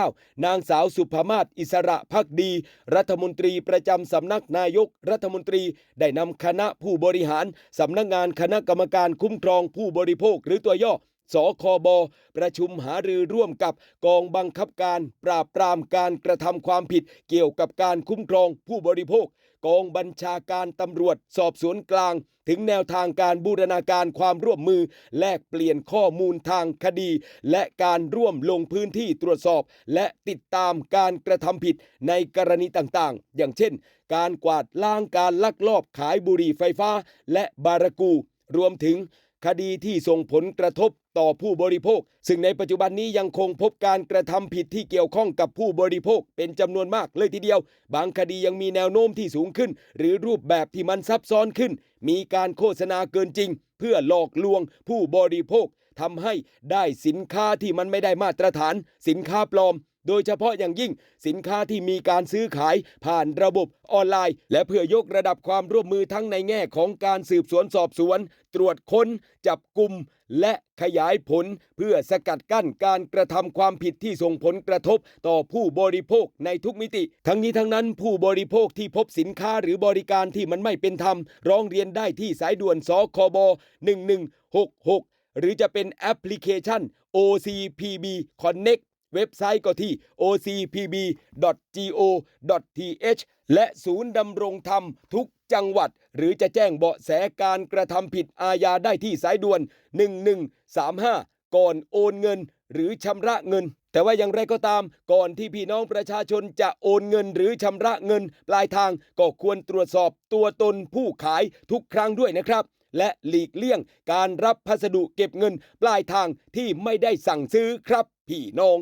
າວ ນາງສາວ ສຸພະມາດ ອິດສະຣະພັກດີ ລັດຖະມົນຕີປະຈຳສຳນັກນາຍົກລັດຖະມົນຕີ ໄດ້ນຳຄະນະຜູ້ບໍລິຫານສຳນັກງານຄະນະກຳມະການຄຸ້ມຄອງຜູ້ບໍລິໂພກ ຫຼື ຕົວຫຍໍ້ ສຄບ ປະຊຸມຫາລືຮ່ວມກັບກອງບັງຄັບການປາບປາມການກະທຳຄວາມຜິດກ່ຽວກັບການຄຸ້ມຄອງຜູ້ບໍລິໂພກ, ກອງບັນຊາການຕຳຫຼວດສອບສວນກາງ ເຖິງແນວທາງການບູລະນາການຄວາມຮ່ວມມື, ແລກປ່ຽນຂໍ້ມູນທາງຄະດີ ແລະ ການຮ່ວມລົງພື້ນທີ່ຕວດສອບ ແລະ ຕິດຕາມການກະທຳຜິດໃນກໍລະນີຕ່າງໆ ຢ່າງເຊັ່ນ ການກວາດລ້າງການລັກລອບຂາຍບຸຫຼີ່ໄຟຟ້າ ແລະ ບາຣາກູ, ລວມເຖິງຄະດີທີ່ສົ່ງຜົນກະທົບຕໍ່ຜູ້ບໍລິໂພກ, ຊຶ່ງໃນປັດຈຸບັນນີ້ຍັງຄົງພົບການກະທຳຜິດທີ່ກ່ຽວຂ້ອງກັບຜູ້ບໍລິໂພກເປັນຈຳນວນມາກເລີຍທີດຽວ. ບາງຄະດີຍັງມີແນວໂນ້ມທີ່ສູງຂຶ້ນ ຫຼື ຮູບແບບທີ່ມັນຊັບຊ້ອນຂຶ້ນ, ມີການໂຄສະນາເກີນຈິງເພື່ອຫຼອກລວງຜູ້ບໍລິໂພກ, ທຳໃຫ້ໄດ້ສິນຄ້າທີ່ມັນໄມ່ໄດ້ມາດຕະຖານ, ສິນຄ້າປອມ, ໂດຍສະເພາະຢ່າງຍິ່ງສິນຄ້າທີ່ມີການຊື້ຂາຍຜ່ານລະບົບອອນລາຍ ແລະ ເພື່ອຍົກລະດັບຄວາມຮ່ວມມືທັງໃນແງ່ຂອງການສືບສວນສອບສວນ, ຕວດຄົ້ນ, ຈັບກຸມ ແລະ ຂະຫຍາຍຜົນ ເພື່ອສະກັດກັ້ນການກະທຳຄວາມຜິດທີ່ສົ່ງຜົນກະທົບຕໍ່ຜູ້ບໍລິໂພກໃນທຸກມິຕິ. ທັງນີ້ທັງນັ້ນ, ຜູ້ບໍລິໂພກທີ່ພົບສິນຄ້າ ຫຼື ບໍລິການທີ່ມັນໄມ່ເປັນທຳ ຮ້ອງຮຽນໄດ້ທີ່ສາຍດ່ວນ ສຄບ ໜຶ່ງໜຶ່ງຫົກຫົກ ຫຼື ຈະເປັນແອັບພລິເຄຊັນ ໂອຊີພີບີ Connect, ເວັບໄຊກໍທີ່ ໂອຊີພີບີ ດອດ ຈີໂອ ດອດ ທີເອັດ ແລະ ສູນດຳລົງທຳທຸກຈັງຫວັດ, ຫຼື ຈະແຈ້ງເບາະແສການກະທຳຜິດອາຍາໄດ້ທີ່ສາຍດ່ວນ ໜຶ່ງໜຶ່ງສາມຫ້າ ກ່ອນໂອນເງິນ ຫຼື ຊຳລະເງິນ. ແຕ່ວ່າຢ່າງໃດກໍຕາມ, ກ່ອນທີ່ພີ່ນ້ອງປະຊາຊົນຈະໂອນເງິນ ຫຼື ຊຳລະເງິນປາຍທາງ, ກໍຄວນຕວດສອບຕົວຕົນຜູ້ຂາຍທຸກຄັ້ງດ້ວຍນະຄັບ ແລະ ຫຼີກລ່ຽງການຮັບພັດສະດຸເກັບເງິນປາຍທາງທີ່ໄມ່ໄດ້ສັ່ງຊື້ຄັບພີ່ນ້ອງ.